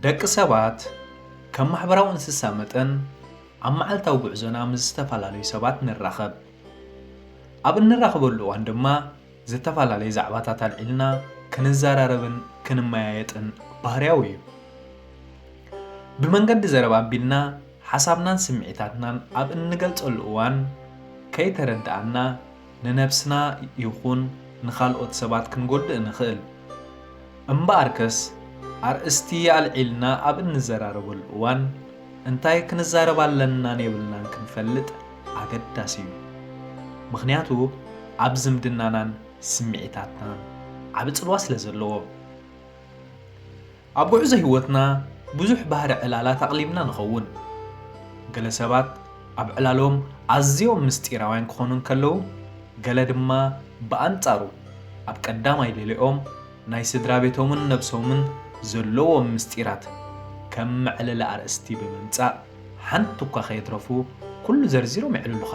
ደቂ ሰባት ከም ማሕበራዊ እንስሳ መጠን ኣብ መዓልታዊ ጉዕዞና ምስ ዝተፈላለዩ ሰባት ንራኸብ። ኣብ እንራኸበሉ እዋን ድማ ዝተፈላለዩ ዛዕባታት ኣልዒልና ክንዘራረብን ክንመያየጥን ባህርያዊ እዩ። ብመንገዲ ዘረባ ኣቢልና ሓሳብናን ስምዒታትናን ኣብ እንገልጸሉ እዋን ከይተረድኣና ንነብስና ይኹን ንኻልኦት ሰባት ክንጎድእ ንኽእል። እምበኣርከስ ኣርእስቲ ኣልዒልና ኣብ እንዘራረበሉ እዋን እንታይ ክንዛረብ ኣለናን የብልናን ክንፈልጥ ኣገዳሲ እዩ። ምኽንያቱ ኣብ ዝምድናናን ስምዒታትናን ዓቢ ጽልዋ ስለ ዘለዎ። ኣብ ጉዕዞ ህይወትና ብዙሕ ባህሪ ዕላላት ኣቕሊምና ንኸውን። ገለ ሰባት ኣብ ዕላሎም ኣዝዮም ምስጢራውያን ክኾኑ እንከለዉ፣ ገለ ድማ ብኣንጻሩ ኣብ ቀዳማይ ሌሊኦም ናይ ስድራ ቤቶምን ነብሶምን ዘለዎም ምስጢራት ከም መዕለሊ ኣርእስቲ ብምምጻእ ሓንቲ እኳ ከየትረፉ ኩሉ ዘርዚሮም የዕልሉኻ።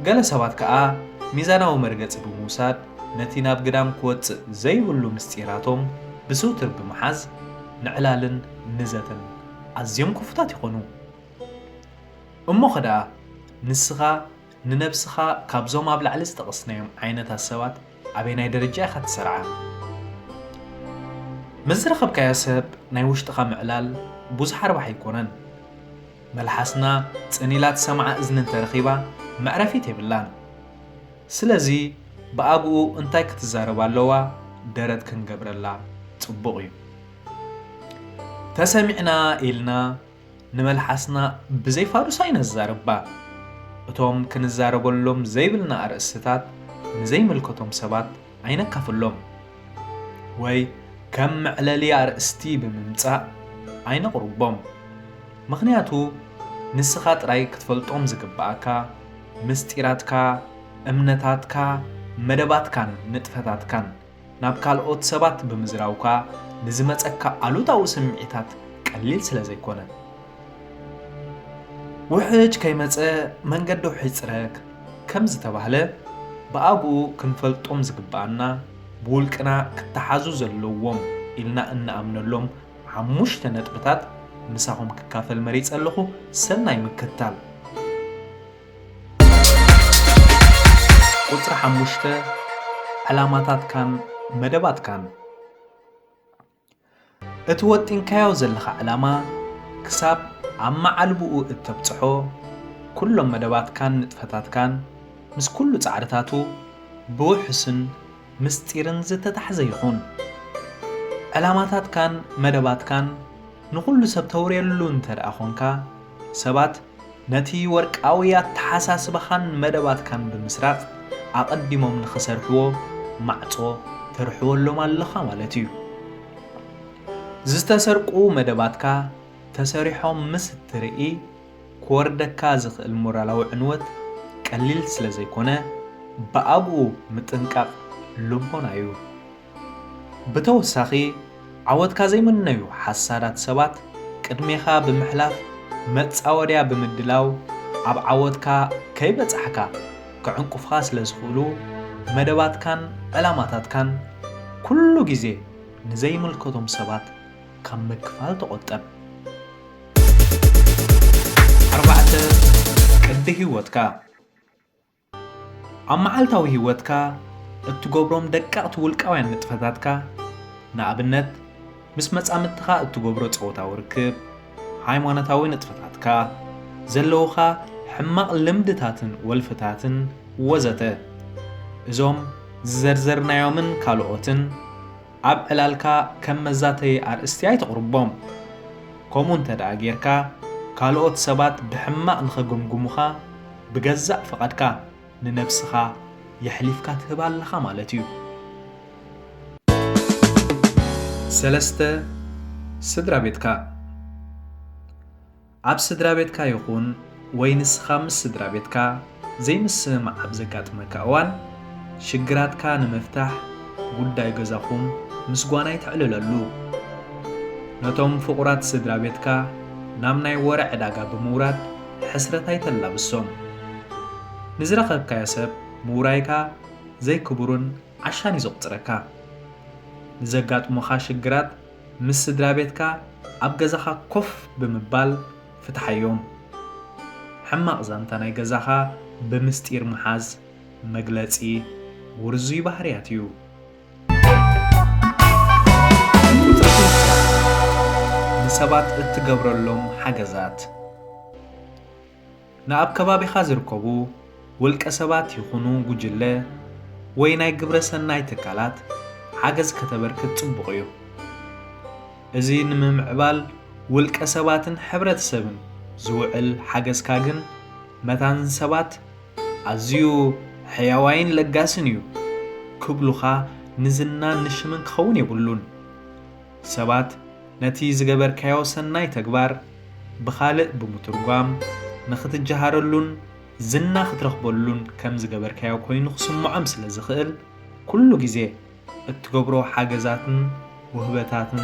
ገለ ሰባት ከኣ ሚዛናዊ መርገጺ ብምውሳድ ነቲ ናብ ግዳም ክወጽእ ዘይብሉ ምስጢራቶም ብስውትር ብምሓዝ ንዕላልን ንዘተን ኣዝዮም ክፉታት ይኾኑ። እሞ ኸ ደኣ ንስኻ ንነብስኻ ካብዞም ኣብ ላዕሊ ዝጠቐስናዮም ዓይነታት ሰባት ኣበየናይ ደረጃ ኢኻ ትሰርዓ? ምስ ዝረኸብካዮ ሰብ ናይ ውሽጥኻ ምዕላል ብዙሕ ኣርባሒ ኣይኮነን። መልሓስና ጽን ኢላ ትሰምዓ እዝኒ እንተረኺባ መዕረፊት የብላን። ስለዚ ብኣግኡ እንታይ ክትዛረብ ኣለዋ ደረት ክንገብረላ ጽቡቕ እዩ። ተሰሚዕና ኢልና ንመልሓስና ብዘይ ፋዱሳ ኢና ንዛረባ። እቶም ክንዛረበሎም ዘይብልና ኣርእስትታት ንዘይምልከቶም ሰባት ኣይነካፍሎም። ወይ ከም መዕለሊ ኣርእስቲ ብምምጻእ ኣይነቕርቦም። ምኽንያቱ ንስኻ ጥራይ ክትፈልጦም ዝግብኣካ ምስጢራትካ፣ እምነታትካ፣ መደባትካን ንጥፈታትካን ናብ ካልኦት ሰባት ብምዝራውካ ንዝመጸካ ኣሉታዊ ስምዒታት ቀሊል ስለ ዘይኮነ። ውሕጅ ከይመጸ መንገዱ ሕጽረክ ከም ዝተባህለ፣ ብኣግኡ ክንፈልጦም ዝግብኣና ብውልቅና ክተሓዙ ዘለዎም ኢልና እንኣምነሎም ሓሙሽተ ነጥብታት ምሳኹም ክካፈል መሪጸ ኣለኹ። ሰናይ ምክትታል። ቁጽሪ ሓሙሽተ፣ ዕላማታትካን መደባትካን። እቲ ወጢንካዮ ዘለኻ ዕላማ ክሳብ ኣብ መዓልብኡ እተብጽሖ፣ ኩሎም መደባትካን ንጥፈታትካን ምስ ኩሉ ጻዕርታቱ ብውሑስን ምስጢርን ዝተታሕዘ ይኹን። ዕላማታትካን መደባትካን ንኹሉ ሰብ ተውርየሉ እንተ ደኣ ኾንካ፣ ሰባት ነቲ ወርቃዊ ኣተሓሳስባኻን መደባትካን ብምስራቕ ኣቐዲሞም ንኽሰርሕዎ ማዕጾ ተርሕወሎም ኣለኻ ማለት እዩ። ዝተሰርቁ መደባትካ ተሰሪሖም ምስ እትርኢ፣ ክወርደካ ዝኽእል ሞራላዊ ዕንወት ቀሊል ስለ ዘይኮነ፣ ብኣግኡ ምጥንቃቕ ልቦና እዩ። ብተወሳኺ፣ ዓወትካ ዘይምነዩ ሓሳዳት ሰባት ቅድሜኻ ብምሕላፍ መጻወድያ ብምድላው ኣብ ዓወትካ ከይበጻሕካ ክዕንቁፍኻ ስለ ዝኽእሉ፣ መደባትካን ዕላማታትካን ኩሉ ግዜ ንዘይምልከቶም ሰባት ካብ ምክፋል ተቖጠብ። ኣርባዕተ፣ ቅዲ ህይወትካ። ኣብ መዓልታዊ ህይወትካ እትገብሮም ደቀቕቲ ውልቃውያን ንጥፈታትካ፣ ንኣብነት፣ ምስ መጻምድትኻ እትገብሮ ጾታዊ ርክብ፣ ሃይማኖታዊ ንጥፈታትካ፣ ዘለዉኻ ሕማቕ ልምድታትን ወልፍታትን ወዘተ። እዞም ዝዘርዘርናዮምን ካልኦትን ኣብ ዕላልካ ከም መዛተዪ ኣርእስቲ ኣይተቕርቦም። ከምኡ እንተ ደኣ ጌርካ፣ ካልኦት ሰባት ብሕማቕ ንኸገምግሙኻ ብገዛእ ፍቓድካ ንነብስኻ የሕሊፍካ ትህብ ኣለኻ ማለት እዩ። ሰለስተ፣ ስድራ ቤትካ። ኣብ ስድራ ቤትካ ይኹን ወይ ንስኻ ምስ ስድራ ቤትካ ዘይምስምማዕ ኣብ ዘጋጥመካ እዋን፣ ሽግራትካ ንምፍታሕ ጉዳይ ገዛኹም ምስ ጓና ኣይተዕልለሉ። ነቶም ፍቑራት ስድራ ቤትካ ናብ ናይ ወረ ዕዳጋ ብምውራድ ሕስረት ኣይተላብሶም። ንዝረኸብካዮ ሰብ ምውራይካ ዘይክቡርን ዓሻን እዩ ዘቑጽረካ። ንዘጋጥሙኻ ሽግራት ምስ ስድራ ቤትካ ኣብ ገዛኻ ኮፍ ብምባል ፍትሓዮም። ሕማቕ ዛንታ ናይ ገዛኻ ብምስጢር ምሓዝ መግለጺ ውርዙይ ባህርያት እዩ። ቁጽሪ ክልተ፣ ንሰባት እትገብረሎም ሓገዛት። ንኣብ ከባቢኻ ዝርከቡ ውልቀ ሰባት ይኹኑ ጉጅለ ወይ ናይ ግብረ ሰናይ ትካላት ሓገዝ ከተበርክት ጽቡቕ እዩ። እዚ ንምምዕባል ውልቀ ሰባትን ሕብረተሰብን ዝውዕል ሓገዝካ ግን መታን ሰባት ኣዝዩ ሕያዋይን ለጋስን እዩ ክብሉኻ ንዝናን ንሽምን ክኸውን የብሉን። ሰባት ነቲ ዝገበርካዮ ሰናይ ተግባር ብኻልእ ብምትርጓም ንኽትጀሃረሉን ዝና ክትረኽበሉን ከም ዝገበርካዮ ኮይኑ ክስምዖም ስለ ዝኽእል፣ ኩሉ ግዜ እትገብሮ ሓገዛትን ውህበታትን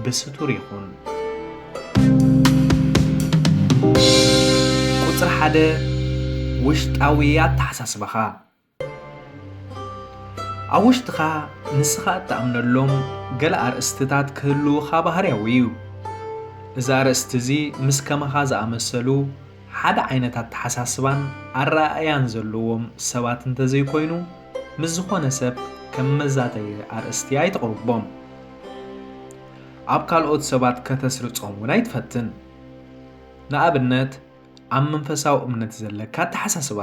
ብስቱር ይኹን። ቁጽሪ ሓደ፣ ውሽጣዊ ኣተሓሳስባኻ። ኣብ ውሽጥኻ ንስኻ እትኣምነሎም ገለ ኣርእስትታት ክህልውኻ ባህርያዊ እዩ። እዚ ኣርእስቲ እዚ ምስ ከማኻ ዝኣመሰሉ ሓደ ዓይነት ኣተሓሳስባን ኣረኣእያን ዘለዎም ሰባት እንተዘይኮይኑ፣ ምስ ዝኾነ ሰብ ከም መዛተዪ ኣርእስቲ ኣይተቕርቦም። ኣብ ካልኦት ሰባት ከተስርጾም እውን ኣይትፈትን። ንኣብነት፣ ኣብ መንፈሳዊ እምነት ዘለካ ኣተሓሳስባ።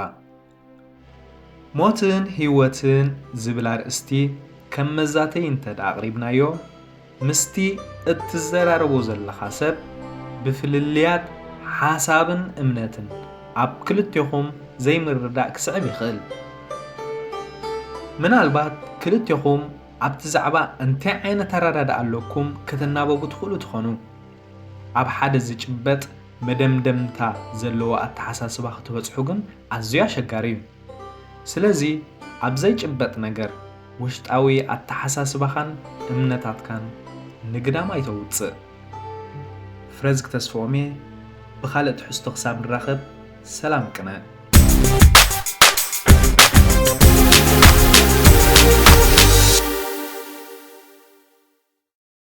ሞትን ህይወትን ዝብል ኣርእስቲ ከም መዛተዪ እንተ ደኣ ኣቕሪብናዮ፣ ምስቲ እትዘራረቦ ዘለኻ ሰብ ብፍልልያት ሓሳብን እምነትን ኣብ ክልቴኹም ዘይምርድዳእ ክስዕብ ይኽእል። ምናልባት ክልቴኹም ኣብቲ ዛዕባ እንታይ ዓይነት ኣረዳድኣ ኣለኩም ክትናበቡ ትኽእሉ ትኾኑ። ኣብ ሓደ ዝጭበጥ መደምደምታ ዘለዎ ኣተሓሳስባ ክትበጽሑ ግን ኣዝዩ ኣሸጋሪ እዩ። ስለዚ ኣብ ዘይጭበጥ ነገር ውሽጣዊ ኣተሓሳስባኻን እምነታትካን ንግዳም ኣይተውጽእ። ፍረዝግ ተስፍኦም'የ። ብኻልእ ትሕዝቶ ክሳብ ንራኸብ ሰላም ቅነ።